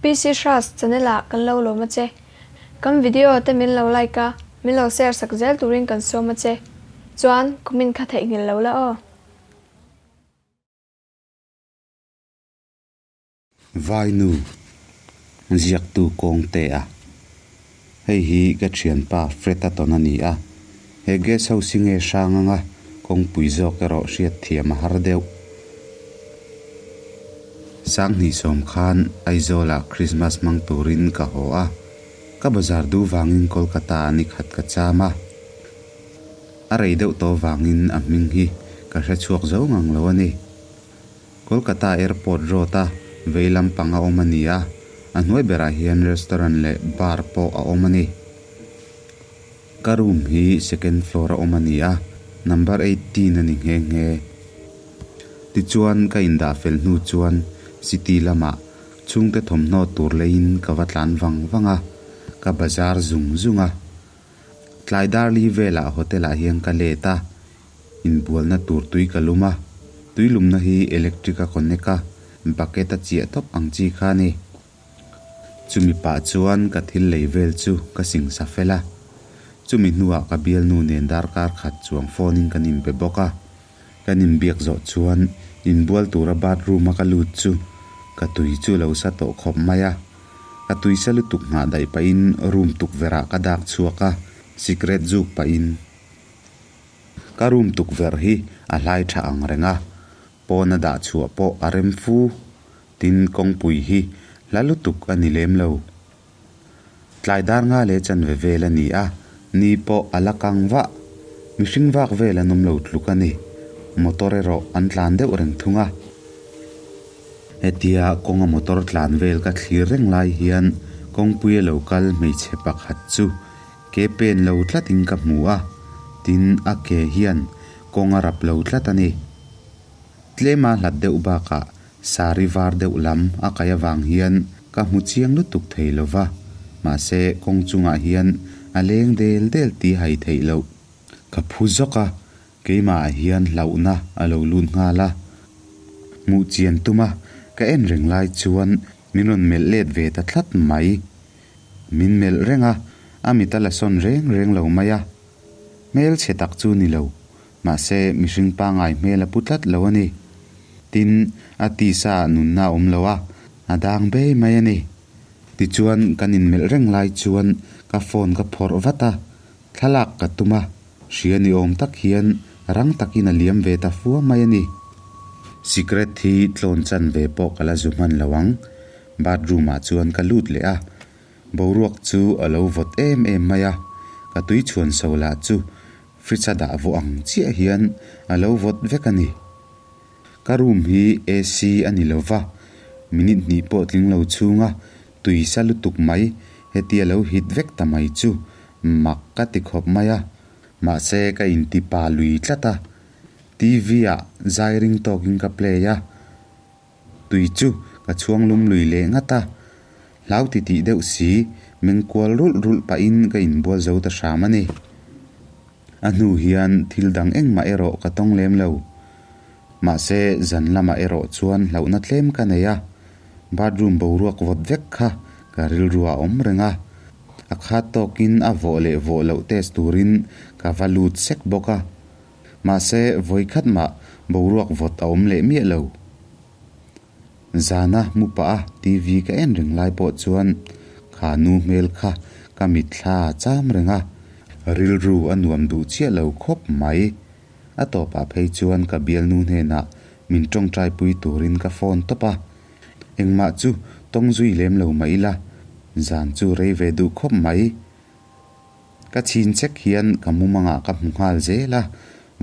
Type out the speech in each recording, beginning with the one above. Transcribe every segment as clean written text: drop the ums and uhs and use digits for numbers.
PC Hras channel ah kan lo lawm a che. Kan video te min lo like a, min lo share sak zel turin kan sawm a che. Chuan comment kha theihnghilh lo la aw. Vainu ziaktu kawng te a. Hei hi ka thianpa Fred a tawn a ni a. He guest house hi nge hrang anga kawngpui zawk erawh hriat thiam a har deuh. Sanghnih sawm khan Aizawlah Christmas hmang turin ka haw a. Ka bazar duh vangin Kolkata ah ni khat ka cham a. A rei deuh tawh vangin a hming hi ka hre chhuak zo ngang lo a ni. Kolkata Airport Road a vei lampang a awm a ni a, a hnuai berah hian restaurant leh bar pawh a awm a ni. Ka room hi second floor a awm a ni a, number 18 a ni nghe nghe. Tichuan ka indah fel hnu chuan city lamah chhungte thawmhnaw tur leiin ka va tlan vang vang a, ka bazar zung zung a. Tlai darli velah hotel ah hian ka let a, inbualna tur tui ka lum a, tui lumna hi electric a connect a, bucket a chiah tawp ang chi kha a ni. Chumi pah chuan ka thil lei vel chu ka singsa fel a, chumi hnuah ka bialnu nen darkar khat chuang phone in kan inbe bawk a, kan inbiak zawh chuan inbual tura bathroom a ka lut chu ka tui chu lo sa tawh khawp mai a. Ka tuisa lutuk nghah daih pahin room tukverh ah ka dak chhuak a, sikret zuk pahin ka room tukverh hi a hlai tha ang reng a, pawn a dah chhuah pawh a rem fu. Tin, kawngpui hi hla lutuk a ni lem lo. Tlai dar nga leh chanve vel a ni a, ni pawh a la kang vah. Mihring vak vel an awm lo tluk a ni. Motor erawh an tlan deuh reng thung a. Hetia kawnga motor tlan vel ka thlir reng lai hian kawngpuia lo kal hmeichhe pakhat chu ke pen lo tlatin ka hmu a, tin a ke hian kawng a rap lo tlat a ni. Tlema hlat deuh bakah sari var deuh lam a kai avang hian ka hmu chiang lutuk thei lo va, mahse kawng chungah hian a leng del del tih hai theih loh. Ka phu zawk a, Keimah ah hian hlauhna a lo lut nghal a, hmuh chian tum a ka en reng lai chuan min rawn melh let ve ta tlat mai. Min melh reng a, a mit a la sawn reng reng lo mai a. Hmel chhe tak chu ni lo, mahse mihring pangai hmel a pu tlat lo a ni. Tin, a tisa ah nunna a awm lo a, a dang bei mai a ni. Tichuan kan inmelh reng lai chuan ka phone ka phawrh vat a, Thlalak ka tum a, hria ni awm tak hian rang takin a liam ve ta fua mai a ni. Sikret hi tlawn chan ve pawh ka la zu hman lo ang. Bathroom ah chuan ka lut leh a, boruak chu a lo vawt em em mai a, ka tui chhuan so lah chu fridge a dah vawh ang chiah hian a lo vawt vek a ni. Ka room hi AC a ni lo va, minute hnih pawh tling lo chhunga tui sa lutuk mai hetia lo hit vek ta mai chu Mak ka ti khawp mai a, mahse ka inti pa lui tlat a, TV ah zai ring tawkin ka play a, tui chu ka chhuang lum lui leh ngat a, hlau ti tih deuh si meng kual rulh rulh pahin ka inbual zo ta hram a ni. A hnu hian thil dang engmah erawh ka tawng lem lo. Mahse zan lamah erawh chuan hlauhna tlem ka nei a, bathroom boruak vawt vek kha ka rilru a awm reng a, A khat tawkin a vawh leh vawh loh test turin ka va lut sek bawk a. Mahse, vawi khat mah boruak vawt a awm leh miah lo. Zana mu pah a TV ka en reng lai pawh chuan kha nu hmel kha ka mitthla cham reng a. Rilru a nuam duh chiah lo khawp mai. A tawpah phei chuan ka bialnu hnenah min tawngtaipui turin ka phone tawp a. Engmah chu tawng zui lem lo mah ila, zan chu rei ve duh khawp mai. Ka chhin chek hian ka mumangah ka hmu nghal zel a,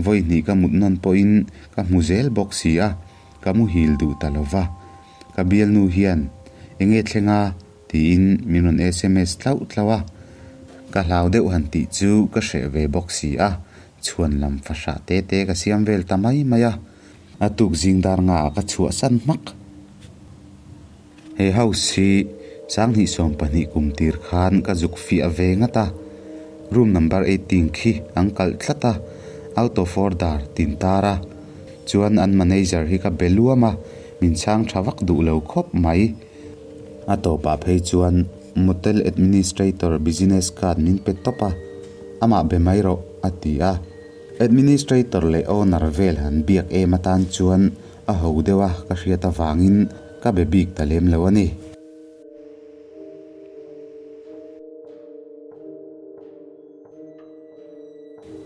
vawi hnih ka mut nawn pawhin ka hmu zel bawk si a, ka muhil duh ta lo va. Ka bialnu hian, Enge thleng a? tiin min rawn sms tlauh tlauh a. Ka hlau deuh han tih chu ka hreh ve bawk si a, chhuan lam fahrah te te ka siam vel ta mai mai a. A tuk zing dar nga ah ka chhuah san hmak. He house hi 2012 kum tir khan ka zuk fiah ve ngat a, room number 18 khi an kalh tlat a, out of order tin tar a, chuan an manager hi ka be luam a, min chhang tha vak duh lo khawp mai. A tawpah phei chuan Motel Administrator business card min pe tawp a, amah be mai rawh a ti a. Administrator leh owner vel han biak em atan chuan a ho deuh a ka hriat avangin ka be bik ta lem lo a ni.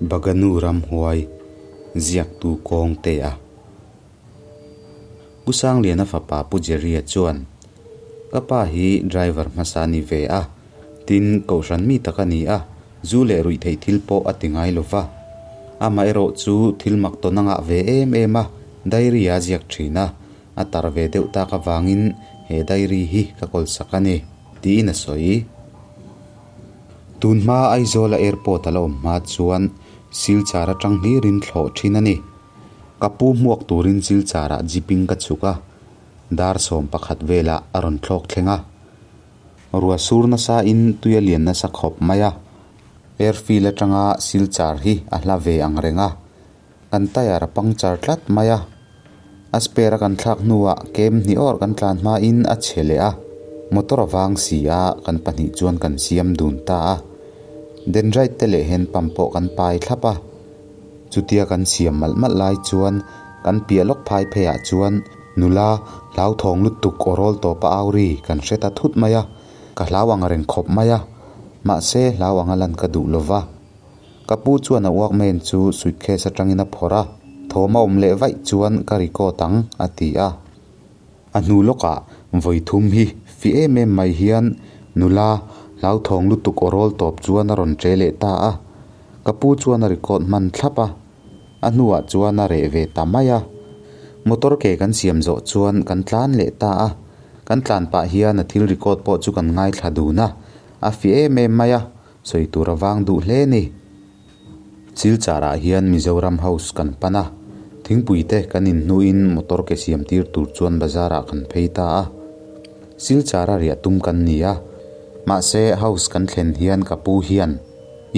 Baganu ramhuai ziaktu kawng te a. Pu Sangliana fapa Pu Jerry-a chuan, Ka pa hi driver hmasa a ni ve a, tin kohhran mi tak a ni a, zu leh ruih theih thil pawh a ti ngai lo va. Amaherawh chu thil mak tawn a ngah ve em em a, diary a ziak thin a, a tar ve deuh tak avangin he diary hi ka kawlsak a ni, tiin a sawi. Tun hma Aizawla airport a la awm hma chuan Silchar atang hlirin thlawh thin a ni. Ka pu hmuak turin Silcharah jeeping ka chhuk a, dar 11 velah a rawn thlawk thleng a. Ruah sur nasa in tui a lian nasa khawp mai a, airfield atanga Silchar hi a hla ve ang reng a. Kan tyre a puncture tlat mai a, a spare a kan thlak hnuah kem hnih awrh kan tlan hmain a chhe leh a, motor a vang si a, kan pahnih chuan kan siam dun ta a. Dendrite te leh hand pump pawh kan pai thlap a, chutia kan siam malh malh lai chuan kan piah lawk phai pheiah chuan nula hlauthawng lutuk aw rawl tawpa au ri kan hre ta thut mai a, ka hlau ang reng khawp mai a, mahse hlau anga lan ka duh lova. Ka pu chuan a walkman chu suitcase atangin a phawrh a, thawm a awm leh vaih chuan ka record ang, a ti a. A hnu lawkah vawi thum hi fi em em mai hian nula hlauthawng lutuk aw rawl tawp chuan a rawn ṭe leh ta a. Ka pu chuan a record hman thlap a, a hnuah chuan a reh ve ta mai a. Motor ke kan siam zawh chuan kan tlan leh ta a, kan tlan pah hian a thil record pawh chu kan ngaithla dun a, a fi em em mai a. Sawi tur a vang duh hle ni. Silchar ah hian Mizoram House kan pan a, thingpui te kan in hnuin motor ke siam tir tur chuan bazar ah kan phei ta a. Silchar a riah tum kan ni a, mahse House kan thlen hian ka pu hian,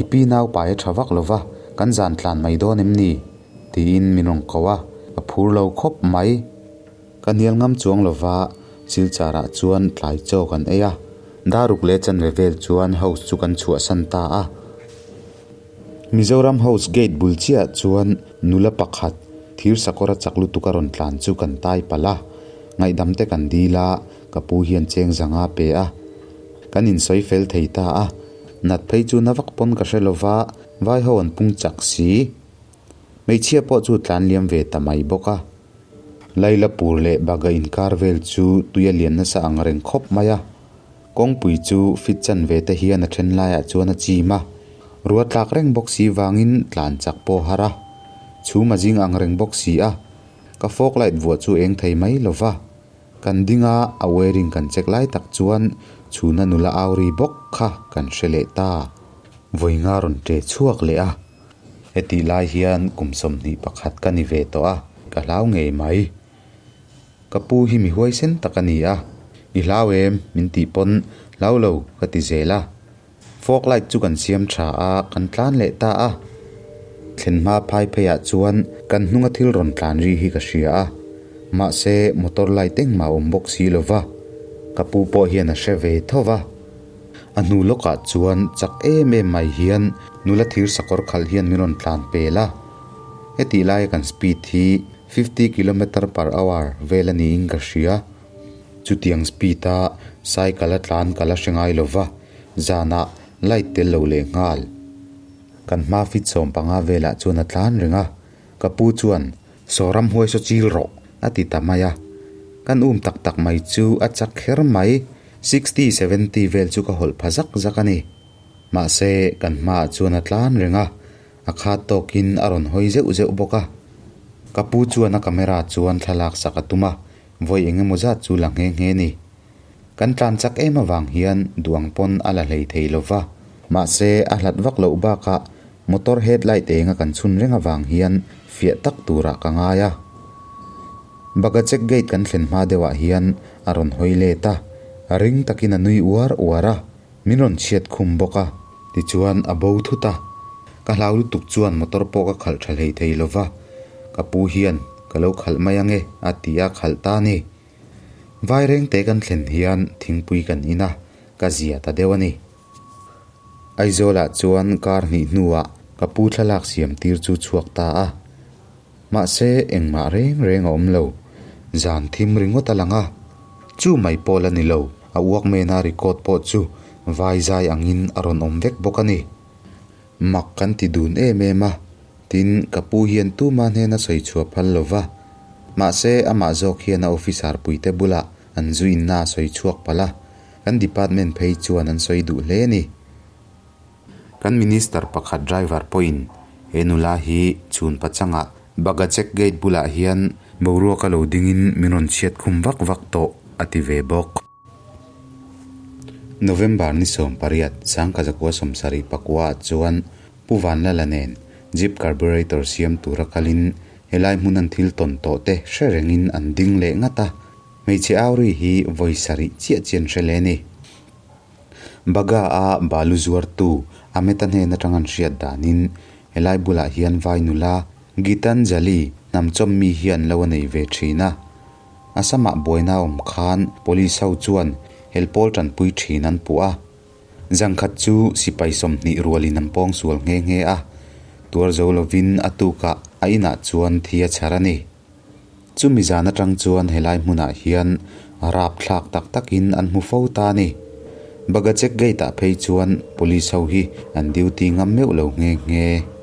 I pi nau pai a tha vak lo va, kan zan tlan mai dawn em ni? tiin min rawn ko a, ka phur lo khawp mai. Ka hnial ngam chuang lova Silchar ah chuan tlai chaw kan ei a, daruk leh chanve vel chuan house chu kan chhuahsan ta a. Mizoram house gate bul chiah chuan nula pakhat thir sakawr a chak lutuk a rawn tlan chu kan tai palh a, ngaihdam te kan dil a, ka pu hian cheng zanga pe a. Kan insawi fel thei ta a, nat phei chu na vak pawn ka hre lova, vai ho an pung chak si. Hmeichhia pawh chu tlan liam ve ta mai bawk a. Lailapur leh Baga inkar vel chu tui a lian nasa ang reng khawp mai a. Kawngpui chu fit chan ve te hian a then laiah chuan a chim a. Rua tlak reng bawk si vangin tlan chak pawh a har a. Chhum a zing ang reng bawk si a. Ka fog light vuah chu eng thei mai lo va. Kan ding a, a wiring kan check lai tak chuan chhuna nula au ri bawk kha kan hre leh ta. Vawi nga rawn ṭe chhuak leh a. Hetih lai hian kum 21 ka ni ve tawh a, ka hlau ngei mai. Ka pu hi mi huaisen tak a ni a, I hlau em? min tih pawn hlau lo ka ti zel a. Fog light chu kan siam tha a, kan tlan leh ta a. Thlen hma phai pheiah chuan kan hnunga thil rawn tlan ri hi ka hria a, mahse motor light engmah a awm bawk si lo va, ka pu pawh hian a hre ve tho va. A hnu lawkah chuan chak em em mai hian nula thir sakawr khalh hian min rawn tlan pel a. Hetih laia kan speed hi 50 kilometer per hour vel a niin ka hria. Chutiang speed a cycle a tlan ka la hre ngai lo va, zanah light tel lo leh nghal. Kan hma fit 15 velah chuan a tlan reng a, ka pu chuan Saw ramhuai saw chil rawh a ti ta mai a. Kan um tak tak mai chu a chak kher mai. 60, 70 vel chu ka hawlh pha zak zak a ni. Mahse, kan hmaah chuan a tlan reng a, a khat tawkin a rawn hawi zeuh zeuh bawk a. Ka pu chuan a camera chuan thlalak sak a tum a, vawi eng emaw zat chu la nghe nghe ni. Kan tlan chak em avang hian duang pawn a la hlei thei lo va. Mahse, a hlat vak loh bakah motor headlight enga kan chhun reng avang hian fiah tak turah ka ngai a. Bagachek gate kan thlen hma deuhah hian a rawn hawi let a, ring takin a nui uar uar a, min rawn chhiat khum bawk a, tichuan a bo thut a. Ka hlau lutuk chuan motor pawh ka khalh tha hlei thei lo va, ka pu hian ka lo khalh mai ange a ti a khalh ta ni. Vairengte kan thlen hian thingpui kan in a, ka zia ta deuh a ni. Aizawlah chuan kar hnih hnuah ka pu thlalak siam tir chu chhuak ta a. Mahse engmah reng reng a awm lo. Zan thim ringawt a lang a. Chu mai pawh la ni lo, a uakmena record pawh chu vai zai angin a rawn awm vek bawk a ni. Mak kan ti dun em em a, tin ka pu hian tuma hnena sawi chhuah phal lo va. Mahse amah zawk hian a officer puite bulah an zu inna a sawi chhuak palh a, kan department phei chuan an sawi duh hle a ni. Kan minister pakhat driver pawhin he nula hi chhun pachangah Bagachek gate bulah hian boruak a lo dingin min rawn chhiat khum vak vak tawh a ti ve bawk. November ni 18, Sangkazakua 74 ah chuan Pu Vanlala nen Jeep carburetor siam tura kalin helai hmun an thil tawn tawh te hre rengin an ding leh ngat a, hmeichhe auri hi vawi sarih chiah chian hre leh a ni. Baga a balu zuartu Ameta hnen atang an hriat danin helai bulah hian vai nula Gitanjali hnamchawm mi hi an lo a nei ve thin a. A samah buaina a awm khan police ho chuan helpawl tanpui thin an puh a. Zangkhat chu sipai 20 rualin an pawng sual nghe nghe a, tuar zo lovin a tukah a inah chuan thi a chhar a ni. Chumi zan atang chuan helai hmunah hian rap thlak tak takin an hmu fo ta a ni. Bagachek gate ah phei chuan police ho hi an duty ngam meuh lo nghe nghe.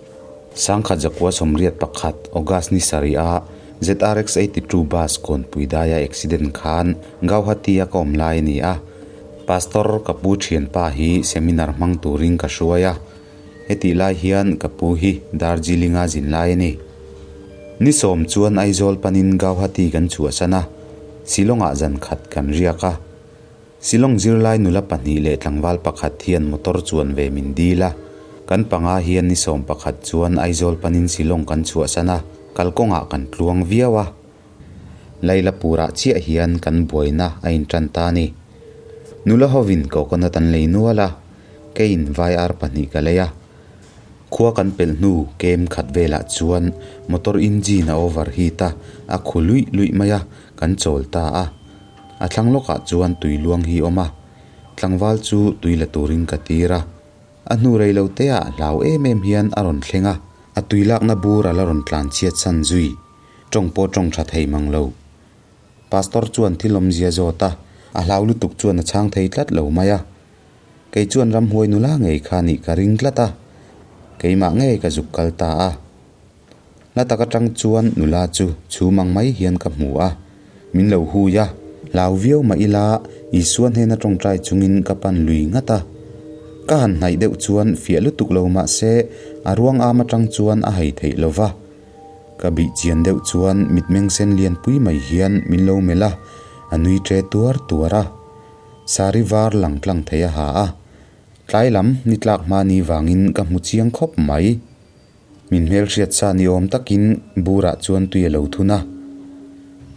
1981 August ni sarih a ZRX 82 bus kawnpui daia accident khan Gauhati a ka awm lai a ni a. Pastor ka pu thianpa hi seminar hmang turin ka hruai a. Hetih lai hian ka pu hi Darjeeling a zin lai a ni. Ni sawm chuan Aizawl panin Gauhati kan chhuahsan a, Shillong-ah zan khat kan riak a. Shillong zirlai nula pahnih leh tlangval pakhat hian motor chuan ve min dil a, kan panga hian ni 11 chuan Aizawl panin Shillong kan chhuahsan a, kalkawngah kan tluang viau a. Lailapurah chiah hian kan buaina a intan ta a ni. Nula hovin coconut an lei nual a, keiin vai ar pahnih ka lei a. Khua kan pelh hnu kem khat velah chuan motor engine a overheat a, a khu luih luih mai a, kan chawl ta a. A thlang lawkah chuan tui luang hi awm a, tlangval chu tui la turin ka tir a. A hnu rei lo te ah hlau em em hian a rawn thleng a, a tui lakna bur a la rawn tlan chhiat san zui, tawng pawh tawng tha thei mang lo. Pastor chuan thil awmzia zawt a, a hlau lutuk chuan a chhang thei tlat lo mai a. Kei chuan ramhuai nula ngei kha nih ka ring tlat a, keimah ngei ka zuk kal ta a. Hla tak atang chuan nula chu chhum ang mai hian ka hmu a, min lo hui a, hlau viau mah ila Isua hnena tawngtai chungin ka pan lui ngat a. Ka han hnaih deuh chuan fiah lutuk lo mah se a ruang am atang chuan a hei theih lo va. Ka bih chian deuh chuan mitmeng sen lian pui mai hian min lo melh a, a nui tre tuar tuar a. Sari var lang tlang thei a ha a. Tlai lam ni tlak hma ni vangin ka hmu chiang khawp mai. Min hmelhriat sa ni awm takin burah chuan tui a lo thun a.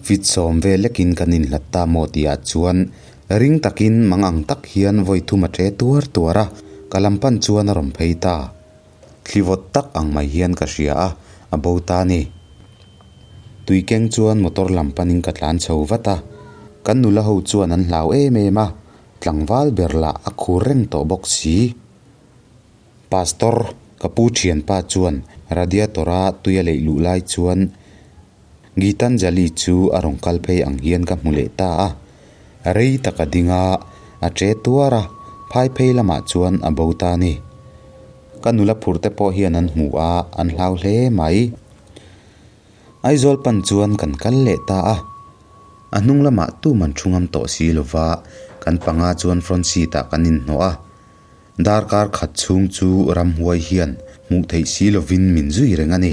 Fit sawm vel lekin kan inhlat ta maw tihah chuan ring takin mang ang tak hian vawi thum a ṭe tuar tuar a, ka lam pan chuan a rawn phei ta. Thli vawt tak ang mai hian ka hria a, a bo ta a ni. Tui keng chuan motor lam panin ka tlan chho vat a, kan nula ho chuan an hlau em em a, tlangval ber lah a khur reng tawh bawk si. Pastor, ka pu thianpa chuan radiator-a tui a leih luh lai chuan Gitanjali chu a rawn kal phei ang hian ka hmu leh ta a. Rei tak a ding a, a che tuar a, phai phei lamah chuan a bo ta a ni. Ka nula phur te pawh hian an hmu a, an hlau hle mai. Aizawl pan chuan kan kal leh ta a. A hnung lamah tum an thu ngam tawh si lova, kan panga chuan front seat-ah kan inhnawh a. Darkar khat chhung chu ramhuai hian hmuh theih si lovin min zui reng a ni.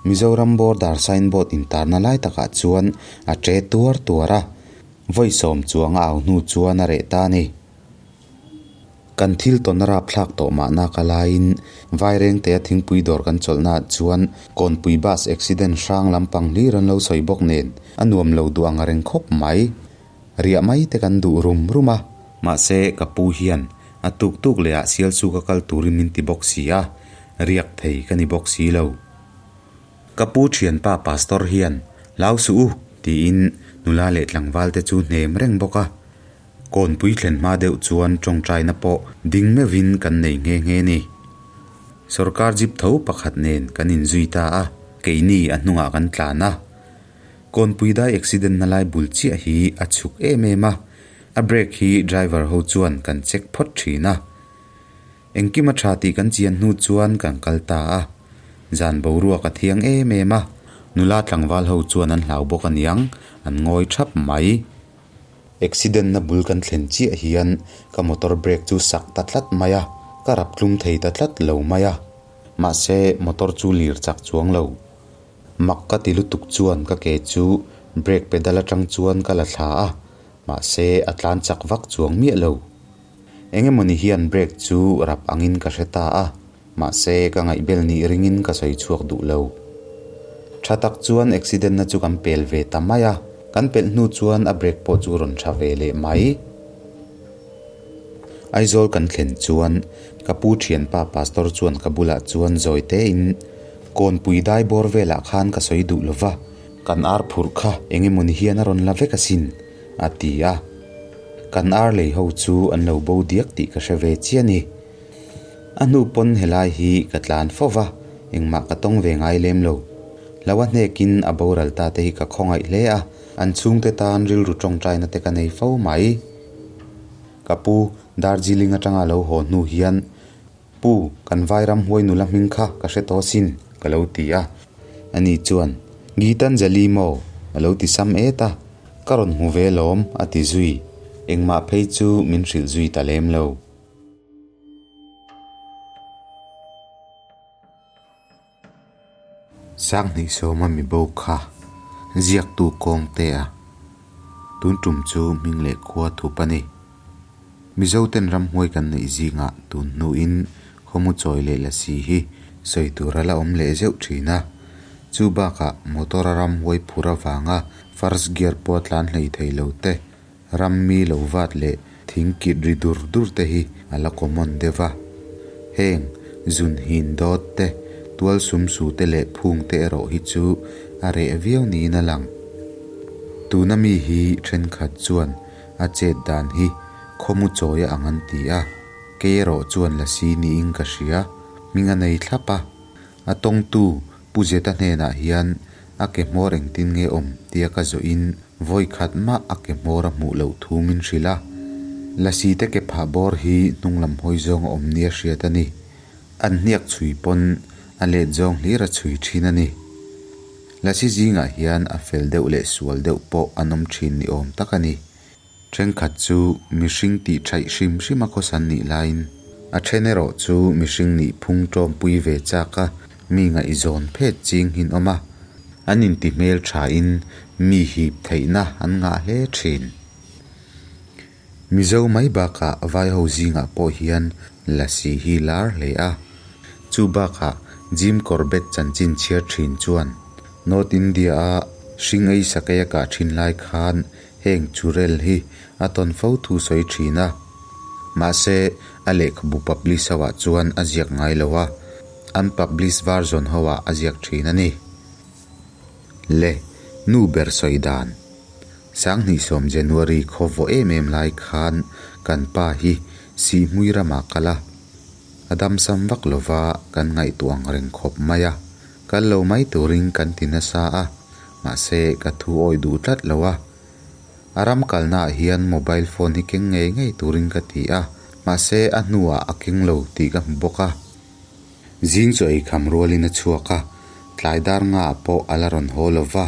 Mizoram border signboard intarna lai takah chuan a ṭe tuar tuar a, vawi sawm chuang a au hnu chuan a reh ta a ni. Kan thil tawn a rapthlak tawh mahna ka laiin Vairengtea thingpui dawr kan chawlhnaah chuan Kawnpui bus accident hrang lampang hlir an lo sawi bawk nen a nuam lo duh ang reng khawp mai. Riah mai te kan duh rum rum a. Mahse, ka pu hian a tuk tuk leh ah sial chu ka kal turin min ti bawk si a, riak thei ka ni bawk si lo. Ka pu thianpa pastor hian, Hlau suh u, tiin Nula leh tlangval te chu hnem reng bawk a. Kawnpui thlen hma deuh chuan tawngtaina pawh ding meuhin kan nei nghe nghe ni. Sorkar jeep tho pakhat nen kan inzui ta a, keini a hnungah kan tlan a. Kawnpui dai accident na lai bul chiah hi a chhuk em em a, a brake hi driver ho chuan kan check phawt thin a. Engkim a tha tih kan chian hnu chuan kan kal ta a, zan boruak a thiang em em a, nula tlangval ho chuan an hlau bawk aniang, an ngawi thap mai. Accident na bul kan thlen chiah hian ka motor brake chu sak ta tlat mai a, ka rap tlum thei ta tlat lo mai a, mahse motor chu lir chak chuang lo. Mak ka ti lutuk chuan ka ke chu brake pedal atang chuan ka la thla a, mahse a tlan chak vak chuang miah lo. Eng emawni hian brake chu rap angin ka hre ta a, mahse ka ngaihbel nih ringin ka sawi chhuak duh lo. Tha tak chuan accident na chu kan pel ve ta mai a, kan pelh hnu chuan a brake pawh chu rawn tha ve leh mai. Aizawl kan thlen chuan ka pu thianpa pastor chuan ka bulah chuan zawi tein Kawnpui dai bawr velah khan ka sawi duh lova, kan ar phurh kha eng emawni hian a rawn la vek asin, a ti a. Kan ar lei ho chu an lo bo diak tih ka hre ve chiah a ni. A hnu pawn helai hi ka tlan fo va, engmah ka tawng ve ngai lem lo. Lo a hnekin a boral ta te hi ka khawngaih hle a, an chhungte tan rilru tawngtaina te ka nei fo mai. Ka pu Darjeeling atanga lo haw hnu hian Pu, kan Vairam huai nula hming kha ka hre tawh asin, ka lo ti a. Ani chuan, Gitanjali maw? a lo ti sam et a. Ka rawn hmu ve lawm, a ti zui. Engmah phei chu min hrilh zui ta lem lo. Sanghnih sawma mi bo kha ziaktu kawng te a, tun tum chu hming leh khua thup a ni. Mizoten ramhuai kan neih zingah tun hnuin khawmu chawi leh lasi hi sawi tur a la awm leh zeuh thin a. Chu bakah motor a ramhuai phur avanga first gear pawh a tlan hlei thei lo te, Ram mi lo vat leh thing kit ri dur dur te hi a la common deuh va. Heng zun hin dawt te, tual sum su te leh phung te erawh hi chu a reh viau niin a lang. Tuna mi hi thenkhat chuan a chet dan hi khawmu chawi a ang an ti a, kei erawh chuan lasi niin ka hria, hming a nei thlap a. A tawngtu Pu Zeta hnenah hian a ke hmawr engtin nge awm tia ka zawhin vawi khat mah a ke hmawr a hmuh loh thu min hrilh a. Lasi te ke phah bawr hi hnung lam hawi zawng a awm nia hriat a ni. An hniak chhui pawn a let zawng hlir a chhui thin a ni. Lasi zingah hian a fel deuh leh sual deuh pawh an awm thin ni awm tak a ni. Thenkhat chu mihring tih thaih hrim hrim a khawsan nih laiin a then erawh chu mihring nih phung tawmpui ve chak a, mi ngaihzawn phet ching hin awm a, an inti hmel thain mi hip theihna an ngah hle thin. Mizo mai bakah vaiho zingah pawh hian lasi hi lar hle a, chu bakah Jim Corbett chanchin chhiar thin chuan North India-a hring ei sakei a kah thin lai khan Heng churel hi a tawn fo thu sawi thin a, mahse a lehkhabu publish ho ah chuan a ziak ngai lo a, an publish version ho ah a ziak thin a ni. Le, nu ber sawi dan. Sanghnih sawm January khaw vawh em em lai khan kan pa hi Sihhmui ramah kal a, a damsam vak lova kan ngaihtuah ang reng khawp mai a, kal lo mai turin kan ti nasa a, Mahse, ka thu awih duh tlat lo a. A ram kalnaah hian mobile phone hi keng ngei ngei turin ka ti a, mahse a hnuah a keng lo tih ka hmu bawk a. Zing chu eikham rualin a chhuak a, tlai dar ngaah pawh a la rawn haw lo va,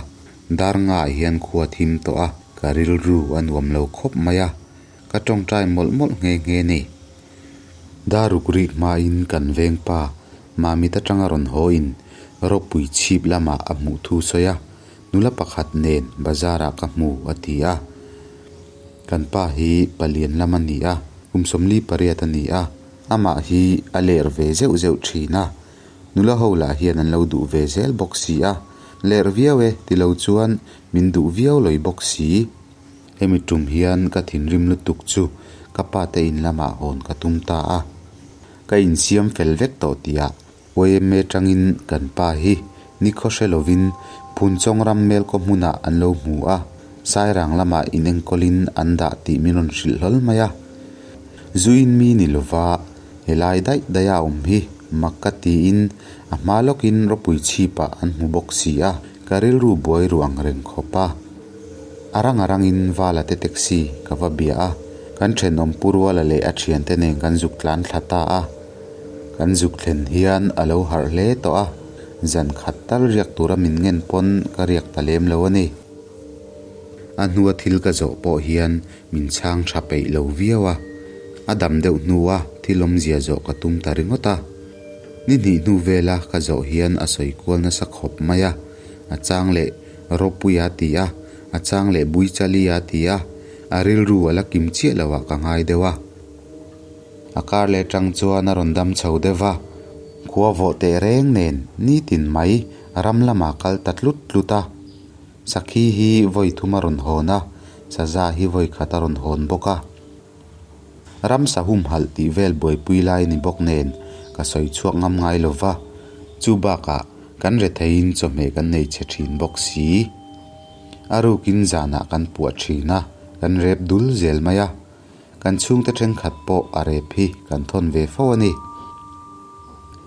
dar ngaah hian khua thim tawh a, ka rilru a nuam lo khawp mai a, ka tawngtai mawlh mawlh nghe nghe ni. Dar ruk rik hmain kan veng pa Mamit atanga rawn haw in ropui chhip lamah a hmuh thu sawi a, nula pakhat nen bazar ah ka hmu a ti a. Kan pa hi palian lam a ni a, kum 48 a ni a, amah hi a ler ve zeuh zeuh thin a, nula ho lah hian an lo duh ve zel bawk si a, ler viau e ti lo chuan min duh viau lawi bawk si. Hemi tum hian ka thinrim lutuk chu ka pa te in lamah hawn ka tum ta a. Ka insiam fel vek tawh tihah YMA tangin kan pa hi nikhaw hre lovin Phunchawng ram Melkaw hmunah an lo hmu a. Sairang lamah inenkawlin an dah tih min rawn hrilh hlawl mai a. Zuin mi ni lova helai daih daih a awm hi mak ka tiin a hma lawkin ropui chhipah an hmu bawk si a, ka rilru buai ru ang reng khawp a. A rang a rangin Vala te taxi ka va bia a, kan thenawm Pu Ruala leh a thiante nen kan zuk tlan thla ta a. Kan zuk thlen hian a lo harh hle tawh a, zan khat tal riak tura min ngen pawn ka riak ta lem lo a ni. A hnua thil ka zawh pawh hian min chhang tha peih lo viau a, a dam deuh hnua thil awmzia zawh ka tum ta ringawt a. Ni hnih hnu vela ka zawh hian a sawi kual nasa khawp mai a, a chang leh Ropuia ti a, a chang leh Buichalia ti a, a rilru a la kim chiah loh ah ka ngai deuh a. A kar leh tang chuan a rawn dam chho deuh va, khua vawh teh reng nen nitin mai ram lamah kal ta tlut tlut a. Sakhi hi vawi thum a rawn hawn a, saza hi vawi khat a rawn hawn bawk a. Ramsa humhalh tih vel buaipui lai ni bawk nen ka sawi chhuak ngam ngai lo va, chu bakah kan retheiin chawhmeh kan nei chhe thin bawk si. A rukin zanah kan puah thin a, kan rep dul zel mai a. Kan chhungte thenkhat pawh a rep hi kan thawn ve fo a ni.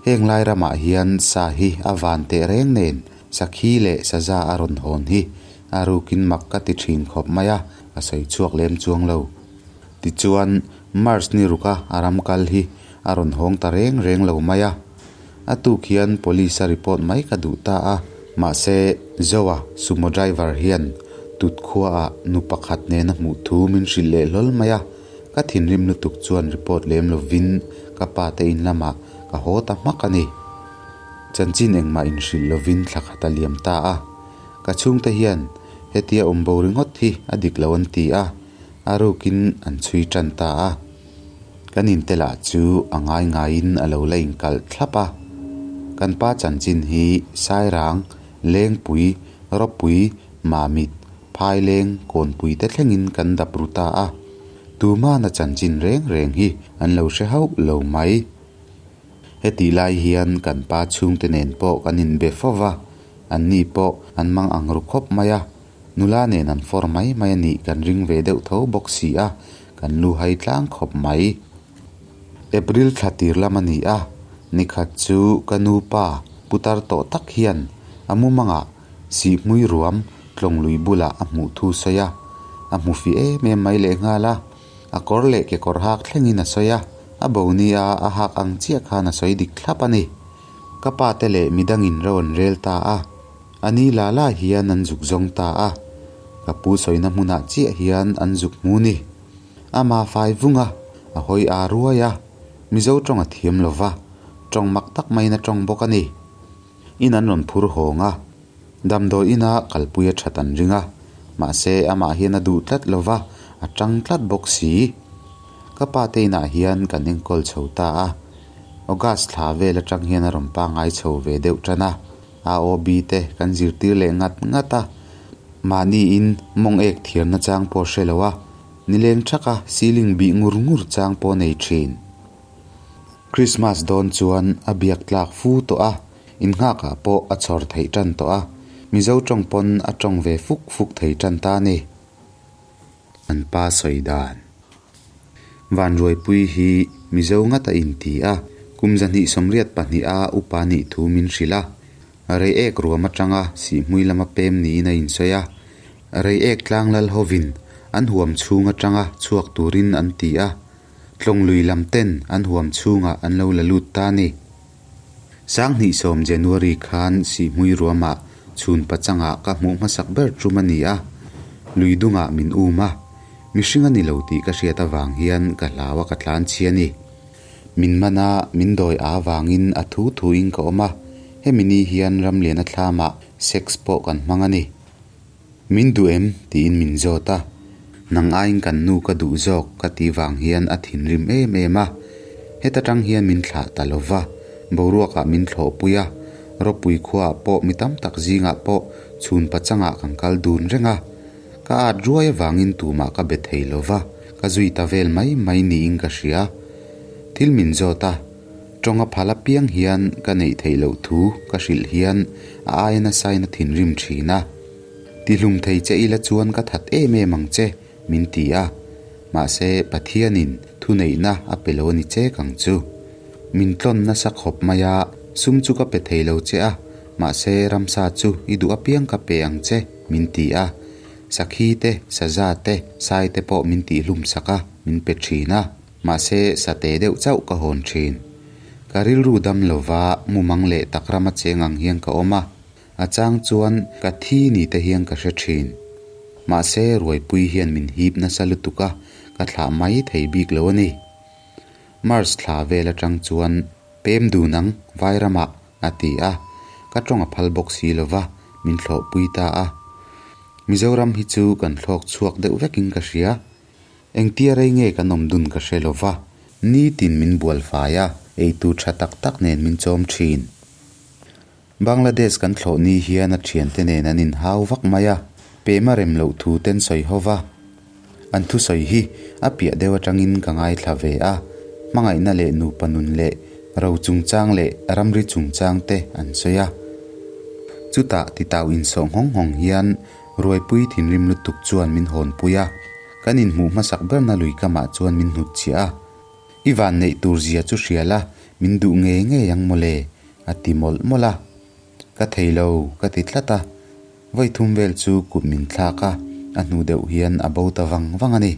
Heng lai ramah hian sa hi a van teh reng nen sakhi leh saza a rawn hawn hi a rukin mak ka ti thin khawp mai a, a sawi chhuak lem chuang lo. Tichuan, March ni ruka a ram kal hi a rawn hawng ta reng reng lo mai a. A tuk hian police a report mai ka duh ta a, mahse Zoa sumo driver hian tut khuaah nu pakhat nena hmuh thu min hrilh leh hlawl mai a, ka thinrim lutuk chuan report lem lovin ka pa te in lamah ka haw ta hmak a ni. Chanchin engmah inhrilh lovin thla khat a liam ta a, ka chhungte hian hetia awm bo ringawt hi a dik lo an ti a, a rukin an chhui tan ta a. Kan inte lah chu a ngai ngaiin a lo la inkalh thlap a. Kan pa chanchin hi Sairang, Lengpui, Ropui, Mamit, Phaileng, Kawnpui te thlengin kan dap ru ta a. Tumana chanchin reng reng hi an lo hre hauh lo mai. Hetih lai hian kan pa chhungte nen pawh kan inbe fo va, anni pawh an mang ang ru khawp mai a. Nula nen an fawr mai mai a nih kan ring ve deuh tho bawk si a, kan lu hai tlang khawp mai. April thla tir lam a ni a, nikhat chu ka nu pa putar tawh tak hian a mumangah Sihhmui ruam tlawnglui bulah a hmuh thu sawi a, a hmu fi em em mai lehnghal a, a kawr leh kekawr hak thlengin a sawi a, a bo nia a hak ang chiah khan a sawi dik thlap a ni. Ka pa te leh midangin ro an rel ta a. A ni la la hian an zuk zawng ta a, ka pu sawina hmunah chiah hian an zuk hmu ni. Ama fai vung a, a hawi aa ruai a, Mizo tawng a thiam lo va, tawng mak tak maiin a tawng bawk a ni. In an rawn phur hawng a, damdawi ina kalpui a that an ring a, mahse amah hian a duh tlat lo va, a tang tlat bawk si. Ka pa te inah hian kan enkawl chho ta a, August thla vel atang hian a rawn pangngai chho ve deuh tan a. AOB te kan zirtir leh ngat ngat a, mahniin mawng ek thiamna chang pawh hre lo a, nileng thaka ceiling bih ngur ngur chang pawh nei thin. Christmas dawn chuan a biak tlak fu tawh a, innghakah pawh a chhawr theih tan tawh a, Mizo tawng pawn a tawng ve fuk fuk thei tan ta a ni. An pa sawi dan. Vanruaipui hi Mizo ngat a inti a, kum 282 a upa nih thu min hrilh a. Reiek ruam atanga Sihhmui lama pem niin a insawi a. Reiek tlanglal hovin an huam chhung atanga chhuak turin an ti a. Tlawnglui lam ten an huam chhungah an lo la lut ta a ni. 2010 January khan Sihhmui ruamah chhun pachangah ka hmuh hmasak ber tum a ni a, lui dungah min um a, mihring a ni lo tih ka hriat avang hian ka hlau a ka tlan chhi a ni. Min man a, min dawi a avangin a thu thuin ka awm a, hemi ni hian Ramliana thlamah sex pawh kan hmang a ni. Min duh em? tiin min zawt a, nang aiin kan nu ka duh zawk ka tih vang hian a thinrim em em a. Heta tang hian min thlah ta lo va, boruakah min thlawhpui a, ropui khuaah pawh mi tam tak zingah pawh chhun pachangah kan kal dun reng a. Ka at ruai avangin tumah ka be thei lo va, ka zui ta vel mai mai niin ka hria. Thil min zawt a. Tawng a phal apiang hian ka neih theih loh thu ka hrilh hian a aia nasain a thinrim thin a. Tihlum thei che ila chuan ka that em em ang che, min ti a. Mahse, Pathianin thuneihna a pe lo a ni chek ang chu. Min tlawn nasa khawp mai a, sum chu ka pe thei lo che a, mahse ramsa chu i duh apiang ka pe ang che, min ti a. Sakhi te, saza te, sai te pawh min tihhlum sak a, min pe thin a. Mahse, sa te deuh chauh ka hawn thin. Ka rilru dam lova mumang leh tak rama cheng ang hian ka awm a. A chang chuan ka thi ni te hian ka hre thin. Mahse, ruaipui hian min hip nasa lutuk a, ka thlah mai thei bik lo a ni. Mars thla vel atang chuan pem dun ang Vairamah a ti a, ka tawng a phal bawk si lova, min thlawhpui ta a. Mizoram hi chu kan thlawk chhuak deuh vekin ka hria. Engtia rei nge kan awm dun ka hre lova, nitin min bual fai a, eitur tha tak tak nen min chawm thin. Bangladesh kan thlawh ni hian a thiante nen an inhau vak mai a, pema rem loh thu ten sawi ho va. An thusawi hi a piah deuh atangin ka ngaithla ve a, hmangaihna leh nupa nun leh ro chungchang leh ramri chungchang te an sawi a. Chutah titau insawh nghawng nghawng hian Ruaipui thinrim lutuk chuan min hawnpui a, kan inhmuh hmasak berna lui kamah chuan min hnutchhiah a. I van neih tur zia chu hria la, min duh ngei ngei ang mawle, a ti mawlh mawlh a. Ka thei lo, ka ti tlat a. Vawi thum vel chu kut min thlak a, a hnu deuh hian a bo ta vang vang a ni.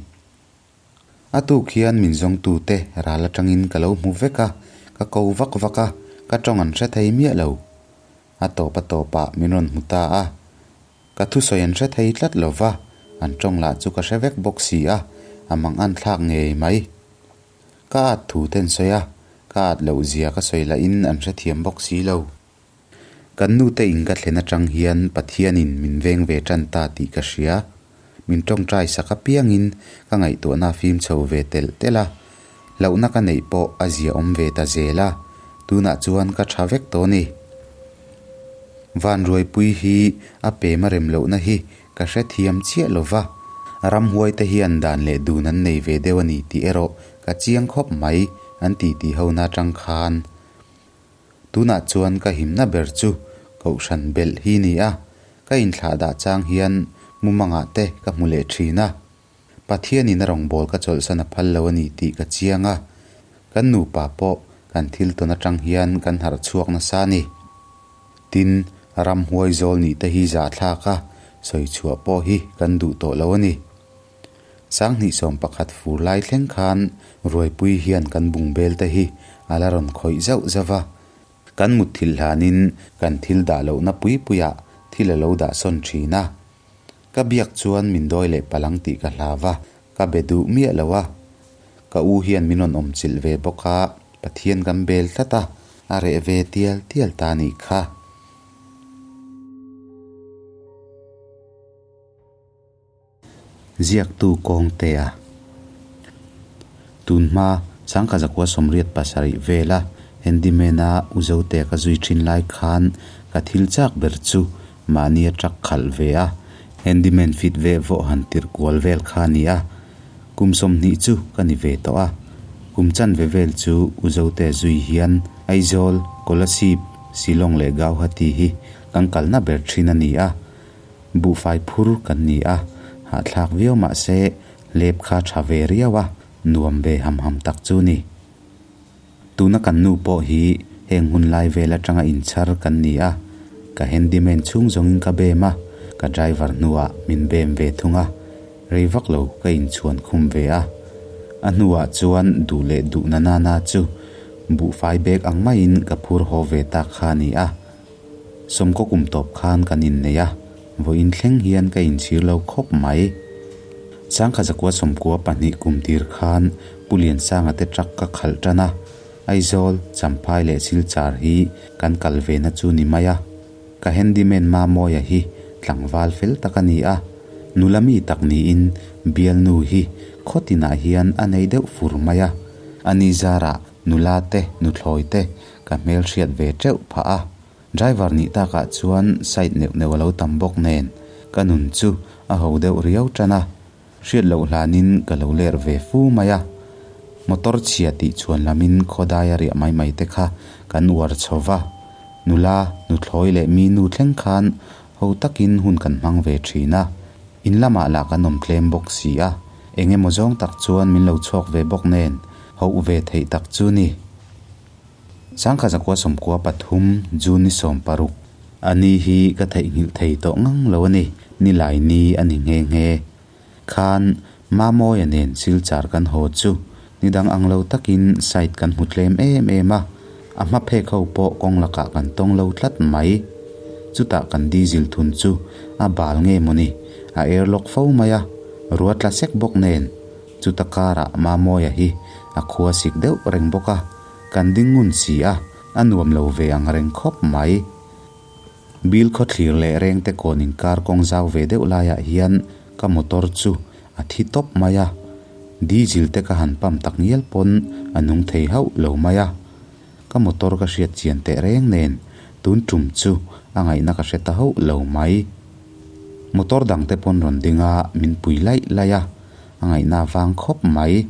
A tuk hian min zawngtute ral atangin ka lo hmu vek a, ka ko vak vak a, ka tawng an hre thei miah lo. A tawp a tawpah min rawn hmu ta a. Ka thusawi an hre thei tlat lo va, an tawng lah chu ka hre vek bawk si a, a mang an thlak ngei mai. Ka at thu te an sawi a, ka at loh zia ka sawi lahin an hrethiam bawk si lo. Kan nute in ka thlen atang hian Pathianin min veng ve tan ta tih ka hria. Min tawngtai sak apiangin ka ngaihtuahna a fim chho ve telh telh a, hlauhna ka neih pawh a zia awm ve ta zel a, tunah chuan ka tha vek tawh a ni. Vanruaipui hi a pem a rem lohna hi ka hrethiam chiah lo va, ramhuai te hian dan leh dun an nei ve deuh a ni tih erawh ka chiang khawp mai an ti tih ho na atang khan. Tunah chuan ka himna ber chu Kohhran belh hi ni a, ka inthlah dah chang hian mumangah te ka hmu leh thin a. Pathianin a rawngbâwl ka chawlhsan a phal lo a ni tih ka chiang a, kan nupa pawh kan thil tawn aṭang hian kan harh chhuak nasa a ni. Tin, ramhuai zawl nih te hi zahthlak a, sawi chhuah pawh hi kan duh tawh lo a ni. Sanghnih 11 fur lai thleng khan Ruaipui hian kan bungbel te hi a la rawn khawih zauh zauh a, kan mutthilh hlanin kan thil dah lohna pui puiah thil a lo dah sawn ṭhin a. Ka biak chuan min dawi leh palh ang tih ka hlau va, ka be duh miah lo a. Ka u hian min rawn awm chilh ve bawk a, Pathian kan bel tlat a, a reh ve tial tial ta nih kha. Ziaktu Kawngtea Tun hma Sangkha Zakua 87 vela Handyman-a U Zotea ka zui thin lai khan ka thil chak ber chu mahni a truck khalh ve a, Handyman fit ve vawh han tirh kual vel kha a ni a. Kum 20 chu ka ni ve tawh a, kum chanve vel chu U Zotea zui hian Aizawl, Kolasib, Shillong leh Gauhati hi kan kalna ber thin a ni a. Buhfai phur kan ni a, hahthlak viau mah se lep kha tha ve riau a, nuam ve ham ham tak chu ni. Tuna kan nu pawh hi heng hun lai vel atanga inchhar kan ni a, ka handyman chhung zawngin ka bem a, ka driver hnuah min bem ve thung a, rei vak lo ka inchhuan khum ve a. A hnuah chuan duh leh duh na nana chu buhfai bag ang maiin ka phur haw ve tak kha a ni a. Sawmkaw kum tawp khan kan innei a, vawiin thleng hian ka inchhir lo khawp mai. Sangkha zakua 92 kum tir khan Pu Liansanga te truck ka khalh tan a, Aizawl, Champhai leh Silchar hi kan kal ve na chu ni mai a. Ka handyman Mamawia hi tlangval fel tak a ni a, nula mi tak niin bialnu hi khaw tinah hian a nei deuh fur mai a. Ani zarah nula te, nuthlawi te Ka hmelhriat ve teuh phah a, driver nih takah chuan side neuh neuh a lo tam bawk nen ka nun chu a ho deuh riau tan a, hriat loh hlanin ka lo ler ve fu mai a. Motor chhia tih chhuan lamin khawdai a riah mai mai te kha kan uar chho va, nula, nuthlawi leh mi nu thleng khan Ho takin hun kan hmang ve thin a, in lamah lah kan awm tlem bawk si a, eng emaw zawng tak chuan min lo chhuak ve bawk nen, hoh ve theih tak chu ni. Sangkha zakua 13 June ni 60 a ni hi ka theihnghilh thei tawh ngang lo a ni, nilai ni a ni nghe nghe. Khan Mamawia nen Silchar kan haw chu ni dang ang lo takin site kan hmu tlem em em a, a hma phek ho pawh kawng lakah kan tawng lo tlat mai. Chutah kan diesel thun chu a bal nge mawni, a airlock fo mai a, rua tla sek bawk nen. Chuta karah Mamawia hi a khua sik deuh reng bawk a, kan ding ngun si a, a nuam lo ve ang reng khawp mai. Bill khawthlir leh rengte kawn inkar kawng zau ve deuh laiah hian ka motor chu a thi tawp mai a, diesel te ka han pump tak ngial pawn a nung thei hauh lo mai a. Ka motor ka hriat chian teh reng nen tun tum chu a ngaihna ka hre ta hauh lo mai. Motor dang te pawn rawn ding a, min pui laih laih a, a ngaihna vang khawp mai.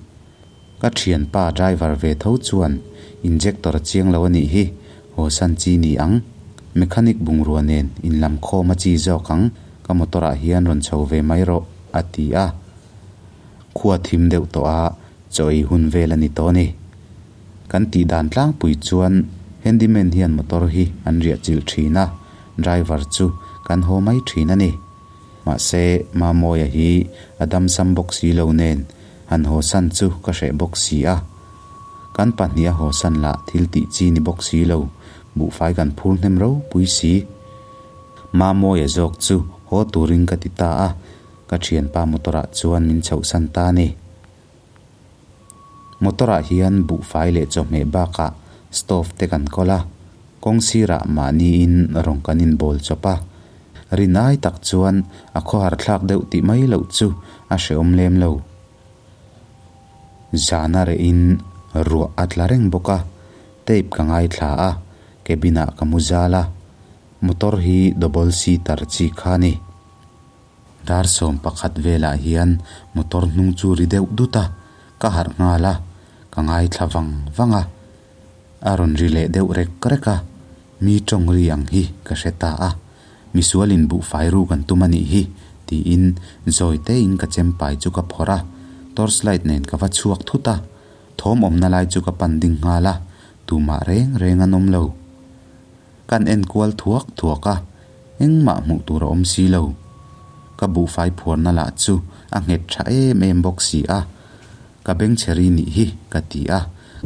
Ka thianpa driver ve tho chuan injector a chiang lo a nih hi, haw san chi ni ang. Mechanic bungrua nen inlam khawm a chi zawk ang, ka motor ah hian rawn chho ve mai rawh, a ti a. Khua thim deuh tawh a, chaw ei hun vel a ni tawh a ni. Kan tih dan tlangpui chuan handyman hian motor hi an riah chilh thin a, driver chu kan haw mai thin a ni. Mahse, Mamawia hi a damsam bawk si lo nen Han haw san chu ka hreh bawk si a. Kan pahnih a haw san lah thil tih chi ni bawk si lo, buhfai kan phur hnem ropui si. Mamawia zawk chu haw turin ka ti ta a, ka thianpa motor ah chuan min chhoh san ta a ni. Motor ah hian buhfai leh chawhmeh bakah stove te kan kawl a, kawng sirah mahniin rawng kan inbawl chawp a. Rinai tak chuan a khawhar thlak deuh tih mai loh chu a hrehawm lem lo. Zana rehin ruah a tla reng bawk a, tape ka ngaithla a, cabin ah ka mu zal a, motor hi double seater chi kha a ni. Dar 11 velah hian motor hnung chu ri deuh dut a, ka harh nghal a, ka ngaithla vang vang a. A rawn ri leh deuh rek rek a, mi tawng ri ang hi ka hre ta a, misualin buhfai ru kan tum a nih hi tiin zawi tein ka chempai chu ka phawrh a, torchlight nen ka va chhuak thut a, thawm awmna lai chu ka pan ding nghal a, tumah reng reng an awm lo. Kan en kual thuak thuak a, engmah hmuh tur a awm si lo. Ka buhfai phuarna lah chu a nghet tha em em bawk si a, ka bengchhe ri nih hi ka ti a,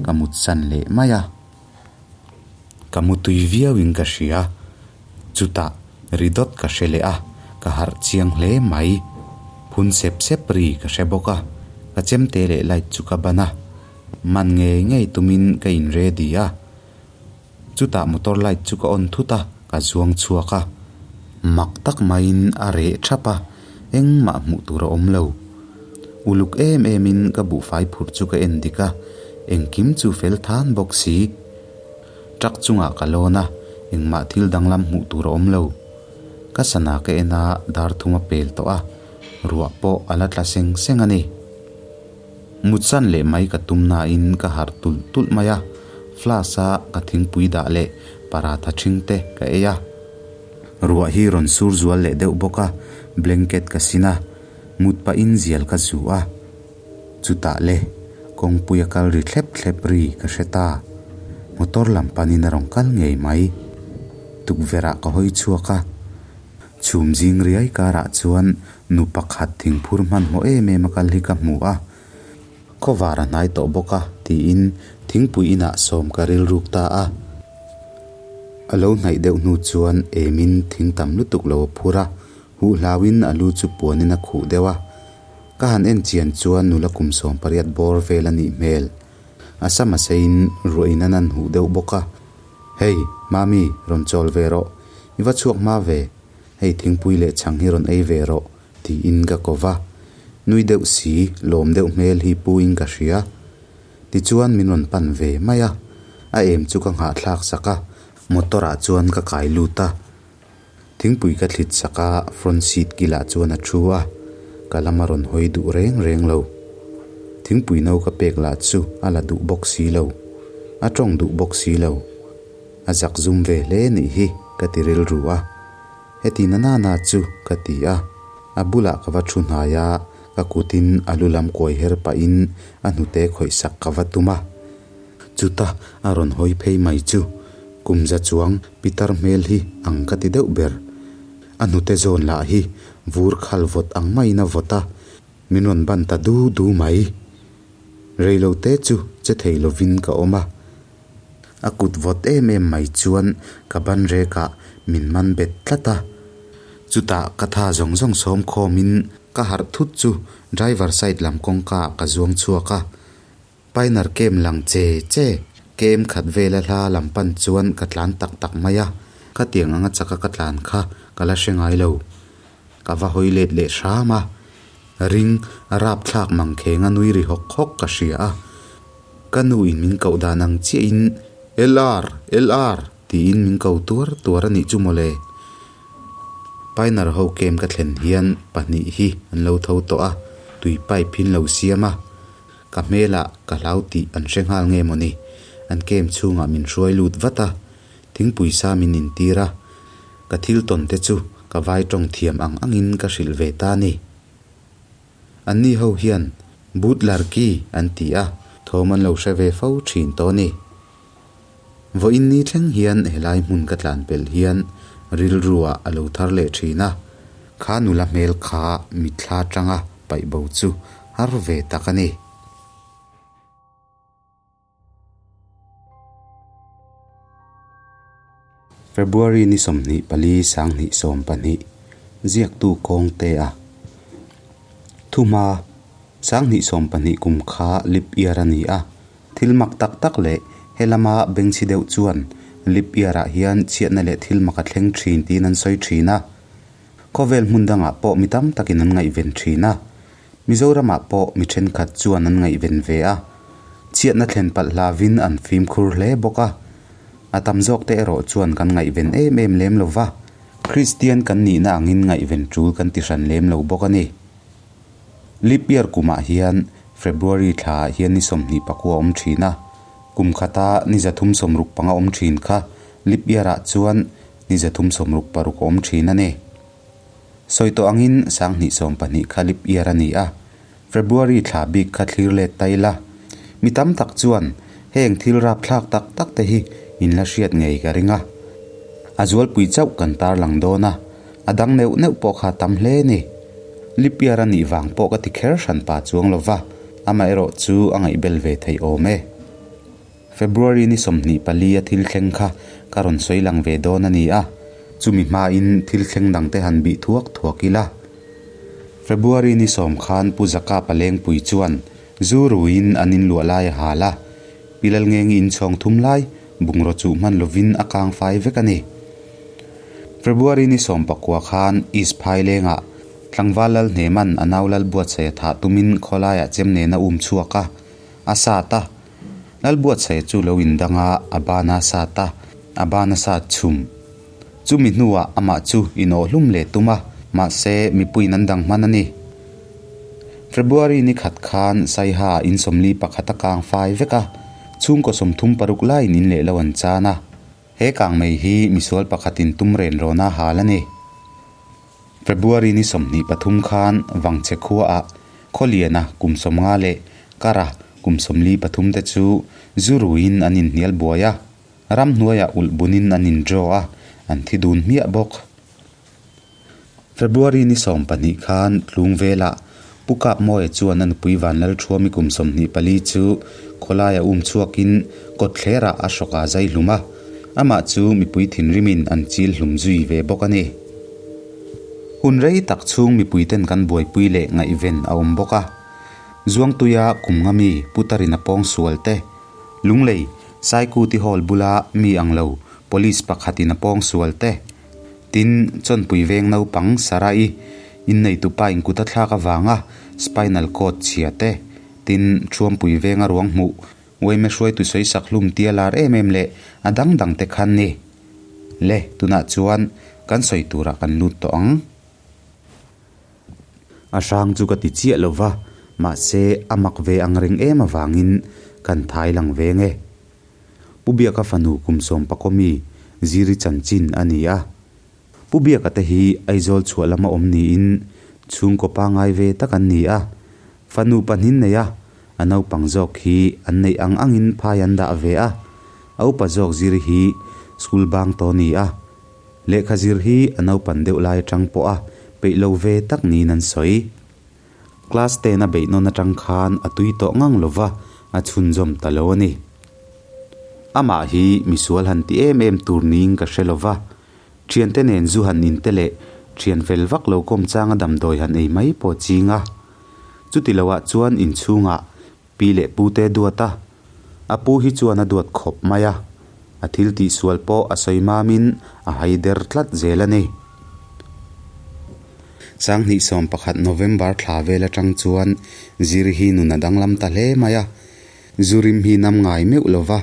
ka mutsan leh mai a. Ka mutui viauin ka hria, chutah ri dawt ka hre leh a, ka harh chiang hle mai. Phun sep sep ri ka hre bawk a, ka chemte leh light chu ka ban a, man ngei ngei tumin ka in ready a. Chutah motor light chu ka on thut a, ka zuang chhuak a. Mak tak maiin a reh thap a, engmah hmuh tur a awm lo. Uluk em emin ka buhfai phurh chu ka en dik a, engkim chu fel than bawk si. Truck chungah ka lawn a, engmah thil danglam hmuh tur a awm lo. Ka sana ka en a, dar thum a pel tawh a, ruah pawh a la tla seng seng a ni. Mutsan leh mai ka tum nain ka harh tulh tulh mai a, flask a ka thingpui dah leh paratha ṭhing te ka ei a. Ruah hi rawn sur zual leh deuh bawk a, blanket ka sin a, mut pahin zial ka zu a. Chutah le, kawngpui a kal ri thlep thlep ri ka hre ta. Motor lam panin a rawn kal ngei mai. Tukverh ah ka hawi chhuak a. Chhum zing riai karah chuan nu pakhat thingphur hmanhmawh em em a kal hi ka hmu a, khawvar a hnai tawh bawk a tiin thingpui inah sawm ka rilruk ta a. A lo hnaih deuh hnu chuan emin thing tam lutuk lo a phur a, huh hlauin a lu chu puanin a khuh deuh a. Ka han en chian chuan nula kum 18 bawr vel a nih hmel. A sam a seiin ruahin a nan huh deuh bawk a. Hei, Mami, rawn chawl ve rawh. I va chhuak hma ve. Hei thingpui leh chhang hi rawn ei ve rawh, tiin ka ko va. Nui deuh si, lawm deuh hmel hi pu in ka hria. Tichuan min rawn pan ve mai a. A em chu ka nghahthlak sak a, motor ah chuan ka kai lut a. Thingpui ka thlit sak a, front seat kilah chuan a thu a, ka lam a rawn hawi duh reng reng lo. Thingpui no ka pek lah chu a la duh bawk si lo, a tawng duh bawk si lo. A zak zum ve hle nih hi ka ti rilru a. Heti na na na chu ka ti a, a bulah ka va thu hnai a, ka kutin a lu lam kuai her pahin a hnute khawih sak ka va tum a. Chuta a rawn hawi phei mai chu kum za chuang pitar hmel hi ang ka ti deuh ber. A hnute zawn lah hi vur khal vawt ang maiin a vawt a, min rawn ban ta du du mai. Reilote chu che thei lovin ka awm a. A kut vawt em em mai chuan ka ban rekah min man bet tlat a. Chutah ka tha zawng zawng sawm khawmin ka harh thut chu driver side lam kawngka ah ka zuang chhuak a. Pioneer kem lang che che kem khat vela hla lam pan chuan ka tlan tak tak mai a. Khatiang anga chaka ka tlan kha ka la hre ngai lo. Ka va hawi let leh hram a. Ring a rapthlak mangkheng a nui ri hawk hawk ka hria a. Ka nu in min koh dan ang chiah in LR! LR! Tiin min ko tuar tuar a nih chu mawle. Pioneer ho camp ka thlen hian pahnih hi an lo tho tawh a, tui pipe hi an lo siam a. Ka hmelah ka hlau tih an hre nghal nge mawni? An camp chhungah min hruai lut vat a, thingpui sa min intir a. Ka thil tawn te chu ka vai tawng thiam ang angin ka hrilh ve ta a ni. Anni ho hian Bhut Larki an ti a, thawm an lo hre ve fo thin tawh a ni. Vawiin ni thleng hian helai hmun ka tlan pelh hian rilruah a lo thar leh thin a, kha nula hmel kha mitthla atanga paih bo chu har ve tak a ni. February ni 24 2012 ziaktu kawngte a Thuhma 2012 kum kha leap year a ni a, thil mak tak tak leh helama bengchhi deuh chuan leap year ah hian chhiatna leh thil mak a thleng thin tiin an sawi thin a, khawvel hmun dangah pawh mi tam takin an ngaihven thin a. Mizoramah pawh mi thenkhat chuan an ngaihven ve a, chhiatna thlen palh hlavin an fimkhur hle bawk a. A tam zawk te erawh chuan kan ngaihven em em lem lo va, Kristian kan nihna angin ngaihven tul kan ti hran lem lo bawk a ni. Leap year kumah hian February thlaah hian ni 24 a awm thin a, kum khata ni 365 awm thin kha leap year-ah chuan ni 366 a awm thin a ni. Sawi tawh angin 2012 kha leap year a ni a, February thla bik kha thlir let ta ila. Mi tam tak chuan heng thil rapthlak tak tak te hi in la hriat ngei ka ring a. A zualpui chauh kan tarlang dawn a, a dang neuh neuh pawh kha tam hle ni. Leap year a nih vang pawh ka ti kher hran pa chuang lo va, amaherawh chu a ngaihbel ve thei awm e. February ni 24 a thil thleng kha ka rawn sawi lang ve dawn a ni a, chumi hmain thil thleng dangte han bih thuak thuak ila. February ni 10 khan Pu Zaka Palengpui chuan zu ruiin an inluah lai a hal a, Pi Lalngengi inchhawng thum lai bungraw chuh hman lovin a kang fai vek a ni. February ni 19 khan East Phailengah tlangval Lalhneman a nau Lalbuatsaia thah tumin khawlaiah chem nen a um chhuak a, a sat a. Lalbuatsaia chu lo indang a, a ban a sat a, a ban a sat chhum. Chumi hnuah amah chu inawhhlum leh tum a, mahse mipuiin an dang hman a ni. February ni khat khan Saiha in 41 a kang fai vek a, chhungkaw 36 laiin in leh lo an chan a. He kang mai hi misual pakhatin tum ren rawn a hal a ni. February ni 23 khan Vangchhe khuaah Khawliana kum 50 leh Kara kum 43 te chu zu ruiin an inhnial buai a, ramhnuaiah ulh bunin an indraw a, an thi dun hmiah bawk. February ni 12 khan Tlung velah Pu Kapmawia chuan a nupui Vanlalthuami kum 24 chu khawlaia um chhuakin kawtthlerah a hrawk a zai hlum a, amah chu mipui thinrimin an chil hlum zui ve bawk a ni. Hun rei tak chhung mipuiten kan buaipui leh ngaihven a awm bawk a. Zuangtuia kum nga mi Putarin a pawng sual te, Lunglei Saikuti Hall bula mi ang lo Police pakhatin a pawng sual te, tin Chawnpui veng naupang Sarah-i inneitupa in kut a thlak avanga spinal cord chhia te, tin Thuampui venga ruang hmuh Uaime hruaitu sawi sak hlum tia lar em em leh a dang dang te khan ni. Le, tunah chuan kan sawi turah kan lut tawh ang. A hrang chu ka ti chiah lo va, mahse a mak ve ang reng em avangin kan thai lang ve nge. Pu Biaka fanu kum sawm pakawmi Ziri chanchin a ni a. Pu Biaka te hi Aizawl chhuah lama awm niin chhungkaw pangngai ve tak an ni a. Fanu pahnin nei a, a naupang zawk hi an neih ang angin phai an dah ve a. A upa zawk zir hi school bang tawh a ni a. Lehkha zir hi a naupan deuh lai atang pawh a peih lo ve tak niin an sawi. Class ten a beih nawn atang khan a tui tawh ngang lo va, a chhunzawm ta lo a ni. Amah hi misual han ti em em tur niin ka hre lo va, thiante nen zu han in te leh thian fel vak lo kawm changa damdawi han ei mai pawh ching a. Chuti loah chuan inchhungah Pi leh pu te duat a, a pu hi chuan a duat khawp mai a, a thil tihsual pawh a sawi mamin a hai der tlat zel a ni. Sanghnih 11 November thla vel atang chuan Ziri hi nun a danglam ta hle mai a, Zurim hi nam ngai meuh lo va,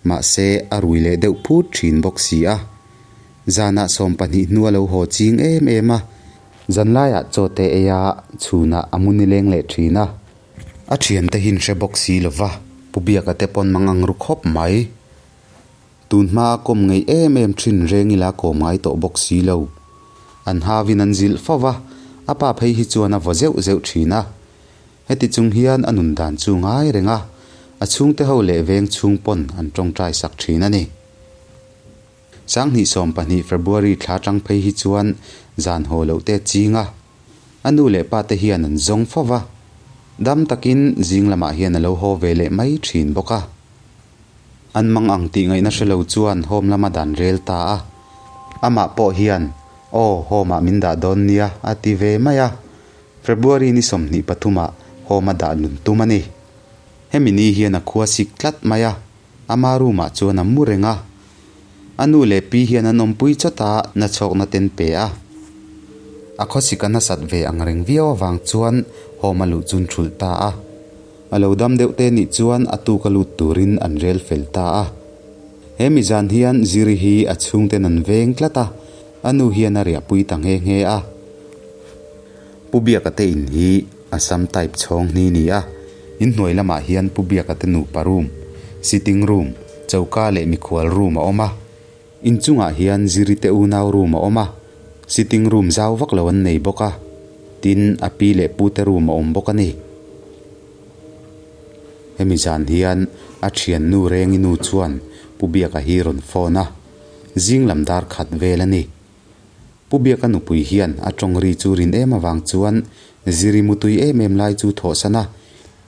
mahse a rui leh deuh phut thin bawk si a. Zanah 12 hnua lo haw ching em em a, zanlaiah chaw te ei a, chhunah a mu nileng leh thin a. A thiante hi in hre bawk si lo va, Pu Biaka te pawn mang ang ru khawp mai. Tun hma a kawm ngei em em thin reng ila kawm ngai tawh bawk si lo. An havin an zilh fo va, a pa phei hi chuan a vaw zeuh zeuh thin a. Heti chung hian a nun dan chu ngai reng a, a chhungte ho leh veng chhung pawn an tawngtai sak thin a ni. Sanghnih 12 February thla tang phei hi chuan zan haw loh te ching a, a nu leh pa te hian an zawng fo va, dam takin zing lamah hian a lo haw ve leh mai thin bawk a. An mang ang tih ngaihna hre lo chuan home lama dan rel ta a, amah pawh hian aw home ah min dah dawn nia a ti ve mai a, February ni 23 ah home a dah lun tum a ni. Hemi ni hian a khua sik tlat mai a, Ama room ah chuan a mu reng a, a nu leh pi hian an awmpui chawt a, nachhawkna ten pe a. A khawsik a nasat ve ang reng viau avang chuan home a luh chun thulh ta a. A lo dam deuh te nih chuan a tuk a lut turin an rel fel ta a. He mi zan hian Ziri hi a chhungten an veng tlat a, a nu hian a riahpui ta nghe nghe a. Pu Biaka te in hi Assam type chhawng hni ni a, inhnuai lamah hian Pu Biaka te nupa room, sitting room, choka leh mikhual room a awm a. Inchungah hian Ziri te unau room a awm a, sitting room zau vak lo an nei bawk a, tin a pi leh pu te room a awm bawk a ni. Hemi zan hian a thiannu Rengi nu chuan Pu Biaka hi rawn phone a, zing lam dar khat vel a ni. Pu Biaka nupui hian a tawng ri chu rin em avang chuan Ziri mutui em em lai chu thawhsan a,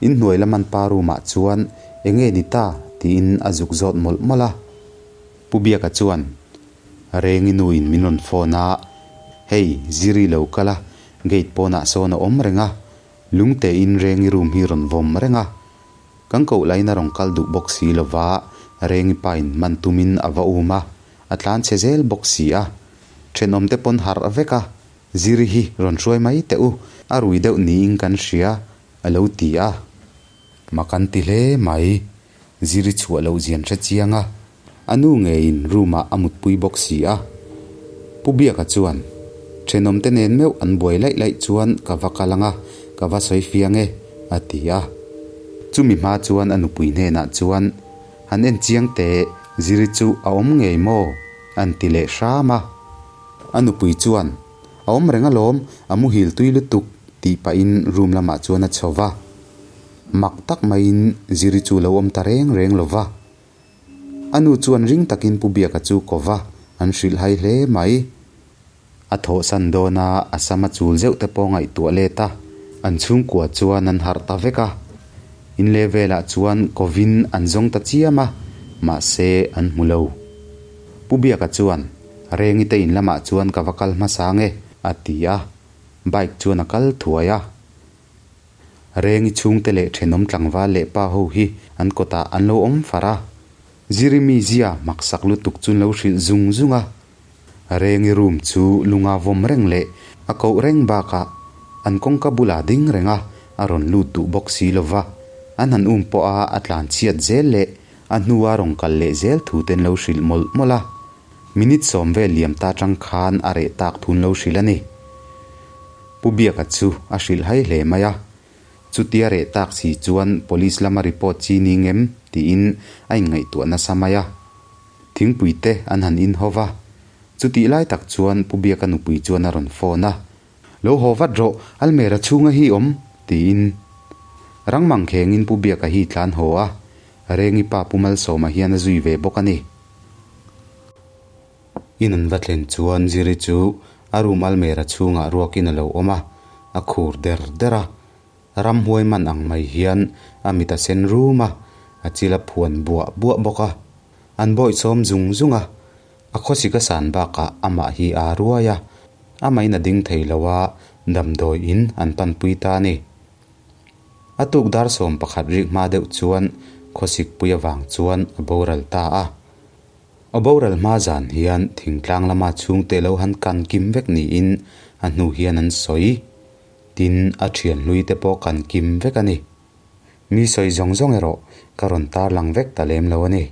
inhnuai lam an pa room ah chuan enge ni ta tiin a zuk zawt mawlh mawlh a. Pu Biaka chuan Rengi nu in min rawn phone a, hei Ziri lo kal a, gate pawnah sawn a awm reng a, lungte in Rengi room hi rawn vawm reng a, kan koh laiin a rawn kal duh bawk si lova Rengi pa in man tumin a va um a, A tlan chhe zel bawk si a, thenawmte pawn harh vek a, Ziri hi rawn hruai mai teh u, a rui deuh niin kan hria, a lo ti a. Mak an ti hle mai, Ziri chhuah loh zian hre chiang a, a nu ngeiin room ah a mutpui bawk si a. Pu Biaka chuan, Thenawmte nen meuh an buai laih laih chuan ka va kal ang a, ka va sawi fiang e, a ti a. Chumi hma chuan a nupui hnenah chuan, Han en chiang teh, Ziri chu a awm ngei maw? An ti leh hram a. A nupui chuan, A awm reng alawm, a muhil tui lutuk, tih pahin room lamah chuan a chho va. Mak tak maiin Ziri chu lo awm ta reng reng lo va. A nu chuan ring takin Pu Biaka chu ko va, an hrilh hai hle mai. A thawhsan dawn a, a sam a chul zeuh te pawh ngaihtuah let a, an chhungkua chuan an harh ta vek a. In leh velah chuan kovin an zawng ta chiam a, mahse an hmu lo. Pu Biaka chuan, Rengi te in lamah chuan ka va kal hmasa nge, a ti a, bike chuan a kal thuai a. Rengi chhungte leh thenawm tlangval leh pa ho hi an kawtah an lo awm far a. Zirimi zia maksak lutuk chu an lo hrilh zung zung a. Rengi room chu lunga vawm reng leh a koh reng bakah an kawngka bulah ding reng a, a rawn lut duh bawk si lova. An han um pawh a a tlan chhiat zel leh a hnua rawn kal leh zel thu te an lo hrilh mawlh mawlh a. Minute sawm vel liam ta tang khan a reh tak thu an lo hrilh a ni. Pu Biaka chu a hrilh hai hle mai a. Chutia reh tak si chuan police lama report chi ni ngem tiin a inngaihtuah nasa mai a. Thingpui te an han in ho va. Chutih lai tak chuan Pu Biaka nupui chuan a rawn phone a, Lo haw vat rawh, Almera chhunga hi awm, tiin. Rang mang khengin Pu Biaka hi tlan haw a, Rengi pa Pu Malsawma hian a zui ve bawk a ni. In an va thlen chuan Ziri chu a room Almera chhungah ruakin a lo awm a, a khur der der a. Ramhuai man ang mai hian a mit a sen rum a, a chil a phuan buah buah bawk a. An bawihsawm zung zung a, a khawsik a san bakah amah hi aa ruai a, amahin a ding thei lo a, damdawi in an panpui ta a ni. A tuk dar 11 rik hma deuh chuan khawsik pui avang chuan a boral ta a. A boral hma zan hian thingtlang lama chhungte lo han kan kim vek niin a hnu hian an sawi. Tin, a thian hlui te pawh kan kim vek a ni. Mi sawi zawng zawng erawh ka rawn tarlang vek ta lem lo a ni.